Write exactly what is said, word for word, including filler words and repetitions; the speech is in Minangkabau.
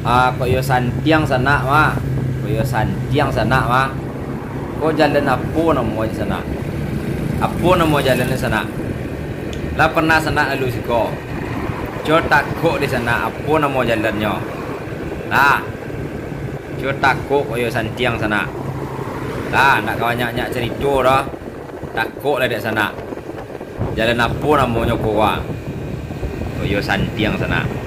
Ah, kok yo santiang sanak mah. Kok yo santiang sanak mah. Ko jalan apo namonyo sanak? Apo namo jalannyo sanak? Lah pernah sanak lalu siko? Cubo takok dek sanak, apo namo jalannyo? Lah. Cubo takok kok yo santiang sanak. Lah, ndak ka banyak-banyak carito doh. Takok lah dek sanak. Jalan apo namonyo ko wa? Kok yo santiang sanak.